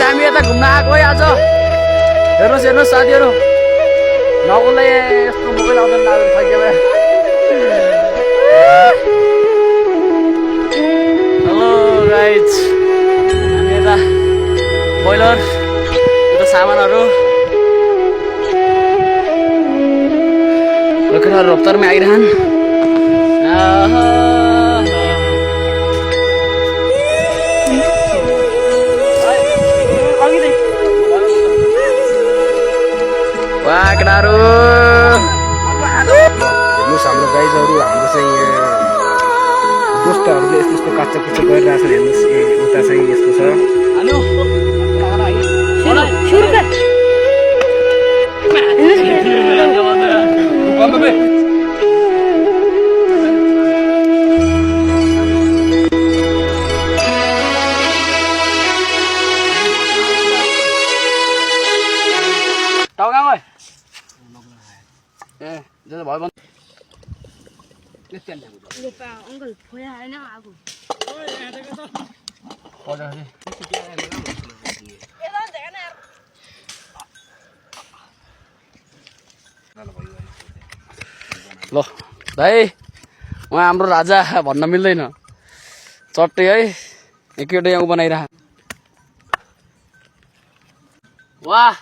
चाहिँ हामी यता घुम्न आएको है आज। हेर्नुहोस् हेर्नुहोस् साथीहरू, नगुललाई यस्तो मोबाइल आउँदैन लागेर फैकेर। हेलो गाइज, हामी यता बोइलर यता सामानहरू केटाहरू रफ्तारमै आइरहन्। वाह केटाहरू, हेर्नुहोस् हाम्रो गाइजहरू, हाम्रो चाहिँ यहाँ दोस्तहरूले यस्तो यस्तो काच्चा कुच्चा गरिरहेको छ। हेर्नुहोस् उता चाहिँ यस्तो छ। अंकल फोया है ना आगो ल भाइ, उहाँ हाम्रो राजा भन्न मिल्दैन, चट्टै है एकैवटा यहाँ बनाइरह। वाह,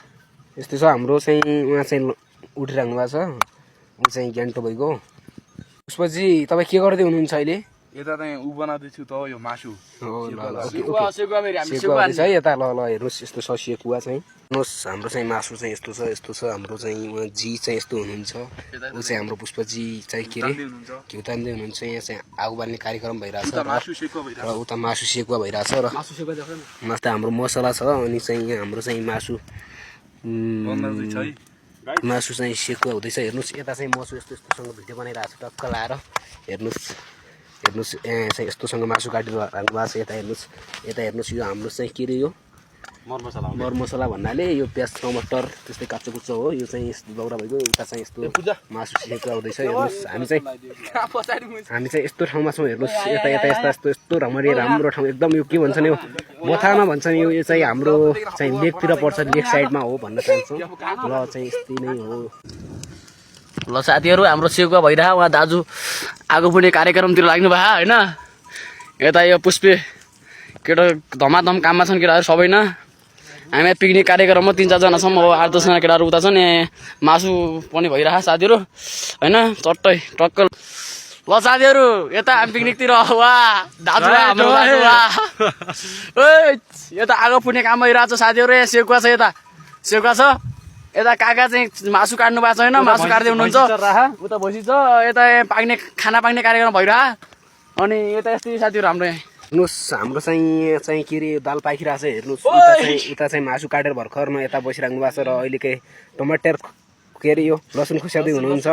यस्तो छ हाम्रो चाहिँ उहाँ चाहिँ उठिराख्नु भएको छ। ऊ चाहिँ ग्यान्टो भइगयो। उसपछि तपाईँ के गर्दै हुनुहुन्छ अहिले? यता चाहिँ उ बनाउँदैछु त यो मासु। सेकुवा है यता। ल ल हेर्नुहोस् यस्तो छ सेकुवा चाहिँ। हेर्नुहोस् हाम्रो चाहिँ मासु चाहिँ यस्तो छ यस्तो छ। हाम्रो चाहिँ उहाँ जी चाहिँ यस्तो हुनुहुन्छ। ऊ चाहिँ हाम्रो पुष्पजी चाहिँ के अरे घिउ तान्दै हुनुहुन्छ। यहाँ चाहिँ आगो बाल्ने कार्यक्रम भइरहेछ र उता मासु सेकुवा भइरहेछ र मस्त हाम्रो मसला छ। अनि चाहिँ यहाँ हाम्रो चाहिँ मासु चाहिँ सेकुवा हुँदैछ। हेर्नुहोस् यता चाहिँ मासु यस्तो यस्तोसँग भिडियो बनाइरहेको छ टक्क लाएर। हेर्नुहोस् हेर्नुहोस् यहाँ चाहिँ यस्तोसँग मासु काटेर राख्नु भएको छ। यता हेर्नुहोस् यता हेर्नुहोस् यो हाम्रो चाहिँ के अरे यो मरमसला भन्नाले यो प्याज टमाटर त्यस्तै काच्चो कुच्चो हो। यो चाहिँ यस्तो दौरा भइगयो। उता चाहिँ यस्तो मासु सेकुवा हुँदैछ। हेर्नुहोस् हामी चाहिँ यस्तो ठाउँमा छौँ। हेर्नुहोस् यता यता यस्तो यस्तो यस्तो राम्रो ठाउँ एकदम। यो के भन्छ नि, यो मथामा भन्छ नि, यो चाहिँ हाम्रो चाहिँ लेकतिर पर्छ, लेक साइडमा हो भन्न चाहन्छौँ। ल चाहिँ यस्तै नै हो। ल साथीहरू, हाम्रो सेकुवा भइरह। उहाँ दाजु आगो पुग्ने कार्यक्रमतिर लाग्नु भयो होइन। यता यो पुष्पे केटा धमाधम काममा छन् केटाहरू सबै न। हामी पिकनिक कार्यक्रममा 3-4 जना छौँ। अब 8-10 जना केटाहरू उता छन्। मासु पनि भइरह साथीहरू होइन, चट्टै टक्क। ल साथीहरू, यता हामी पिकनिकतिर। वाह दाजु, हाम्रो दाजु वाह। यता आगो पुग्ने काम भइरहेको छ साथीहरू। यहाँ सेकुवा छ, यता सेकुवा छ। यता काका चाहिँ मासु काट्नु भएको छ होइन, मासु काट्दै हुनुहुन्छ। उता भैँसी छ, यता पाक्ने खाना पाक्ने कार्यक्रम भइरह। अनि यता यस्तै साथीहरू हाम्रो यहाँ। हेर्नुहोस् हाम्रो चाहिँ के अरे दाल पाकिरहेको छ। हेर्नुहोस् उता चाहिँ मासु काटेर भर्खरमा यता बसिराख्नु भएको छ। र अहिले के टमाटर के अरे यो लसुन खुस्याउँदै हुनुहुन्छ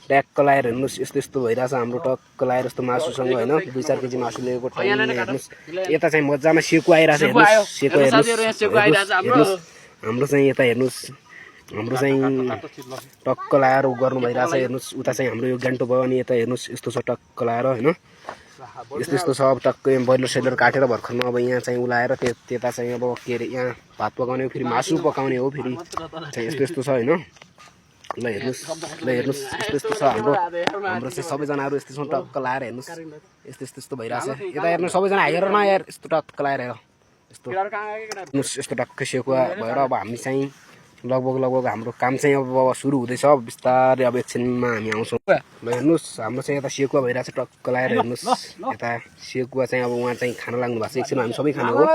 ट्याक्क लाएर। हेर्नुहोस् यस्तो यस्तो भइरहेछ हाम्रो टक्क लाएर यस्तो मासुसँग होइन। 2-4 केजी मासु लिएको ठाउँमा हेर्नुहोस् यता चाहिँ मजामा सेकुवा आइरहेछ। हेर्नुहोस् सेकुवा हेर्नुहोस् हाम्रो चाहिँ यता हेर्नुहोस् हाम्रो चाहिँ टक्क लाएर गर्नु भइरहेछ। हेर्नुहोस् उता चाहिँ हाम्रो यो ग्यान्टो भयो। अनि यता हेर्नुहोस् यस्तो छ टक्क लाएर होइन, यस्तो यस्तो छ। अब टक्कै बोइलर सेलर काटेर भर्खरमा अब यहाँ चाहिँ उलाएर त्यता चाहिँ अब के अरे यहाँ भात पकाउने हो, फेरि मासु पकाउने हो, फेरि चाहिँ यस्तो यस्तो छ होइन। ल हेर्नुहोस् यस्तो यस्तो छ हाम्रो चाहिँ सबैजनाहरू यस्तो छ टक्क लाएर। हेर्नुहोस् यस्तो यस्तो यस्तो भइरहेछ। यता हेर्नु सबैजना हेर न यार, यस्तो टक्क लाएर हेर यस्तो। हेर्नुहोस् यस्तो टक्कै सेकुवा भएर अब हामी चाहिँ लगभग हाम्रो काम चाहिँ अब सुरु हुँदैछ। बिस्तारै अब एकछिनमा हामी आउँछौँ। ल हेर्नुहोस् हाम्रो चाहिँ यता सेकुवा भइरहेछ टक्क लाएर। हेर्नुहोस् यता सेकुवा चाहिँ अब उहाँ चाहिँ खाना लाग्नु भएको छ। एकछिनमा हामी सबै खाने हो।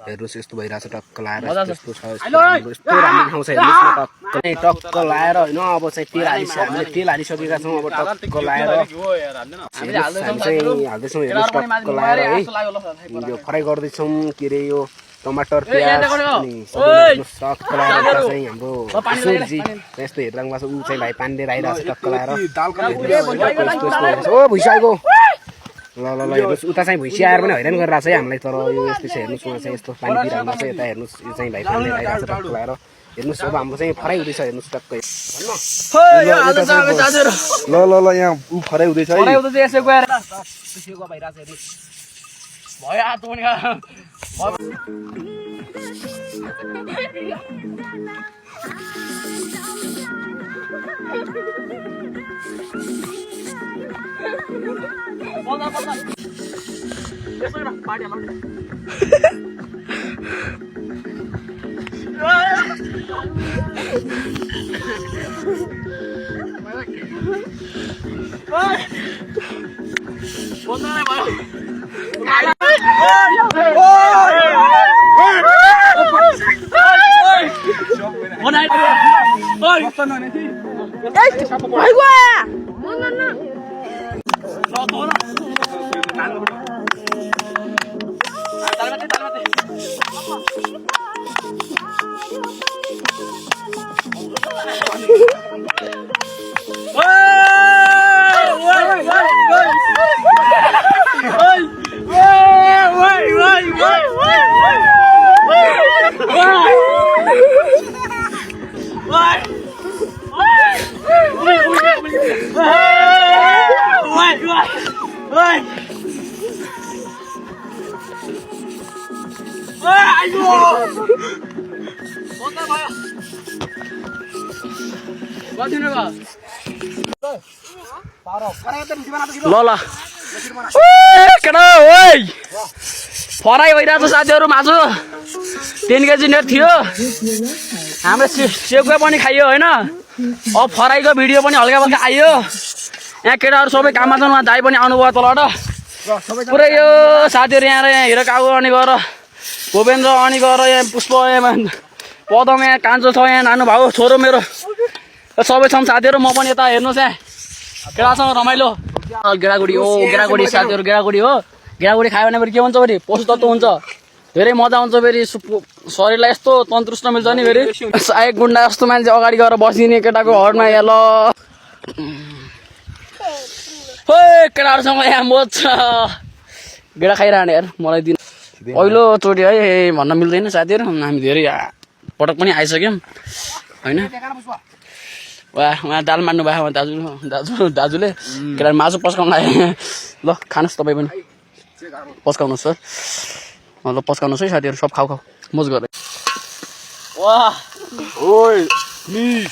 हेर्नुहोस् यस्तो भइरहेछ टक्क लाएर। यस्तो छ यस्तो राम्रो ठाउँ छ। हेर्नुहोस् टक्क लाएर होइन। अब चाहिँ हामीले तेल हालिसकेका छौँ। अब टक्क लाएर हामी चाहिँ हाल्दैछौँ। हेर्नुहोस् टक्क लाएर है यो फ्राई गर्दैछौँ के अरे यो टमाटर प्याज अनि टक्क लाएर चाहिँ हाम्रो सुरजी यस्तो हेरिराख्नु भएको छ। ऊ चाहिँ भाइ पानी लिएर आइरहेको छ टक्क लाएर। ओ भुइँसाएको ल ल ल हेर्नुहोस् उता चाहिँ भुइँसी आएर पनि हैरान गरिरहेको छ है हामीलाई। तर यो यस्तो छ हेर्नुहोस् उहाँ चाहिँ यस्तो पानी पिइराख्नु भएको छ। यता हेर्नुहोस् यो चाहिँ भाइ पानी लिएर आइरहेको छ टक्क लाएर। हेर्नुहोस् अब हाम्रो चाहिँ फ्राई हुँदैछ। हेर्नुहोस् टक्कै ल ल ल यहाँ ऊ फ्राई हुँदैछ है। भयो हात पनि खा ल ल केटा ओइ फराई भइरहेको छ साथीहरू मासु 3 केजी नेट थियो हाम्रो सेउका पनि खाइयो होइन अब फराईको भिडियो पनि हल्का हल्का आइयो यहाँ केटाहरू सबै काममा छन् उहाँ दाइ पनि आउनुभयो तलबाट पुरै यो साथीहरू यहाँ हिरो काबु अनि गएर भूपेन्द्र अनि गएर यहाँ पुष्प यहाँ पदम यहाँ कान्छो छ यहाँ नानु भाउ छोरो मेरो सबै छौँ साथीहरू म पनि यता हेर्नुहोस् यहाँ केटासँग रमाइलो गेडागुडी हो गेडागुडी साथीहरू गेडागुडी हो गेडागुडी खायो भने फेरि के हुन्छ फेरि पशु तत्त्व हुन्छ धेरै मजा आउँछ फेरि शरीरलाई यस्तो तन्दुरुस्त मिल्छ नि फेरि एक गुन्डा जस्तो मान्छे अगाडि गएर बसिदिने केटाको हरमा यहाँ ल हो केटाहरूसँग यहाँ मोज छ गेडा खाइरहने यार मलाई दिन पहिलोचोटि है भन्न मिल्दैन साथीहरू हामी धेरै पटक पनि आइसक्यौँ होइन उहाँ दाल मान्नु भयो दाजुले केटा मासु पस्काउनु लाग्यो ल खानुहोस् तपाईँ पनि पस्काउनुहोस् सर ल पस्काउनुहोस् है साथीहरू सब खाऊ मोज गरेर वाह ओइ प्लिज